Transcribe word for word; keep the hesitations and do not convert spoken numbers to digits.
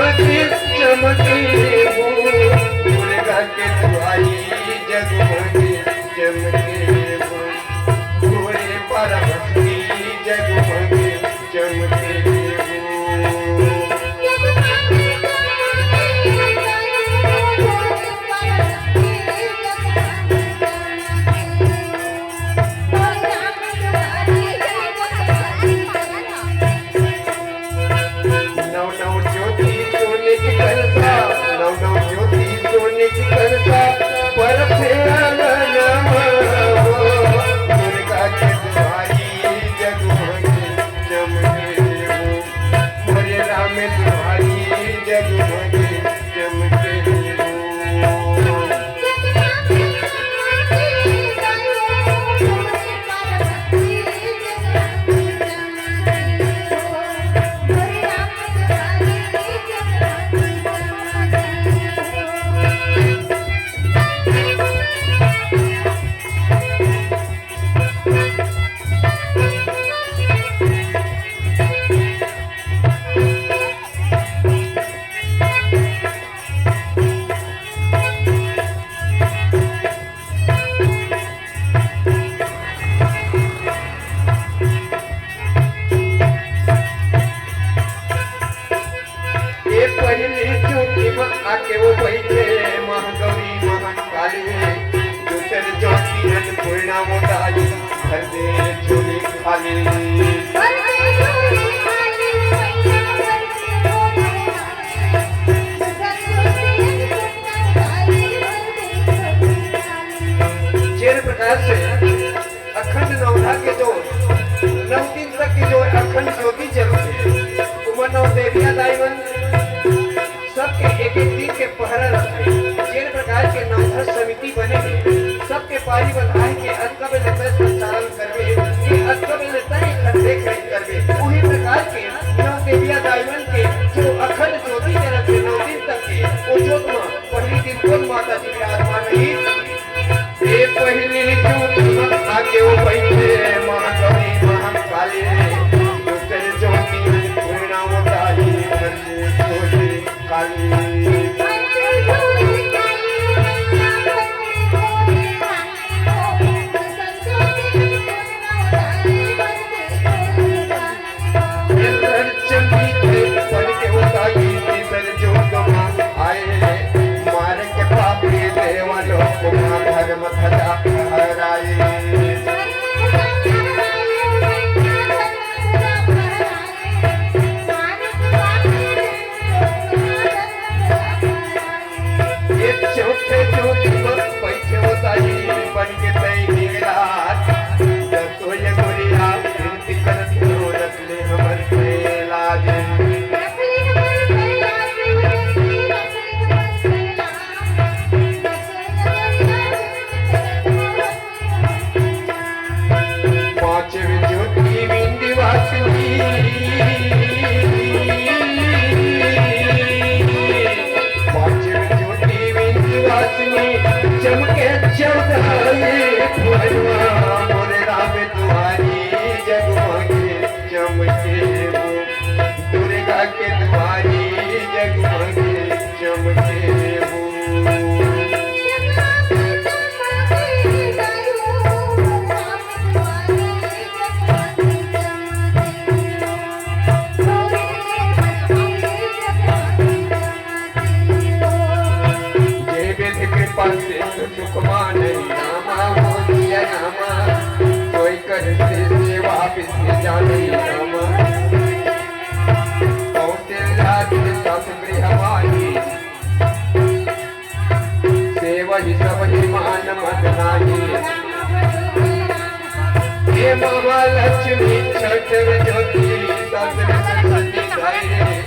चमके वो, दुर्गा के दुआरी जगमग चमके वो, भोरे पार्वती जगमग चमके वो। नौ नौ ज्योति सोने की कलसा, नौ नौ ज्योति सोने की कलसा, परथे आंगनमा हो। दुर्गा के दुआरी जगमग चमके हो, मोरे राम दुआरी जगमग चमके हो। ए पहिली ज्योति म आके वो बइठे महागौरी महाकाली, दूसर ज्योति अन्नपूर्णा वो दाई भर दे झोली खाली। जेन प्रकार से अखंड नवधा के जो नौ दिन तक के जो अखंड ज्योति जलथे, उमा नौ देविया दाई मन सबके एक एक दिन के पहरा रखथे। जेन प्रकार के नवधा समिति बने हे, सबके पारी बंधाए के अतका बेले तय संचालन करबे, कि अतका बेले तय एखर देख रेख करबे। उही प्रकार के नौ देविया दाई मन के जो अखंड ज्योति जलथे नौ दिन तक के, वो ज्योत म पहिली दिन कोन माता जी विराजमान रही? ए पहिली ज्योति म आके वो बइठे महागौरी महाकाली, दूसर ज्योति अन्नपूर्णा वो दाई भर दे झोली खाली। चंडी थे पढ़ के वो दाई, तीसर ज्योत म आए, मारे के पापी देवा लोक म धर्म ध्वजा फहराए। ये चौथे ज्योति म बइठे वो दाई, बन के तैं निगरात। दसो ये गोरिया विनती करत रो, रख ले हमर पहला दिन। पांचवी ज्योति विंध्यवासिनी, पांचवी ज्योति विंध्यवासिनी, चमके चौदह ये फुलवा, मोरे राम दुआरी जगमगे चमके वो, दुर्गा के दुआरी जगमगे चमके वो। जय विधि कृपा से सुख माने रामा हो दिया नामा, कोई कर से सेवा विधि जाने रामा। कौशल्या के सास गृहवाणी, सेवहि सबहि मान मत नाही। हे महालक्ष्मी छठ ज्योति सत सती धरे,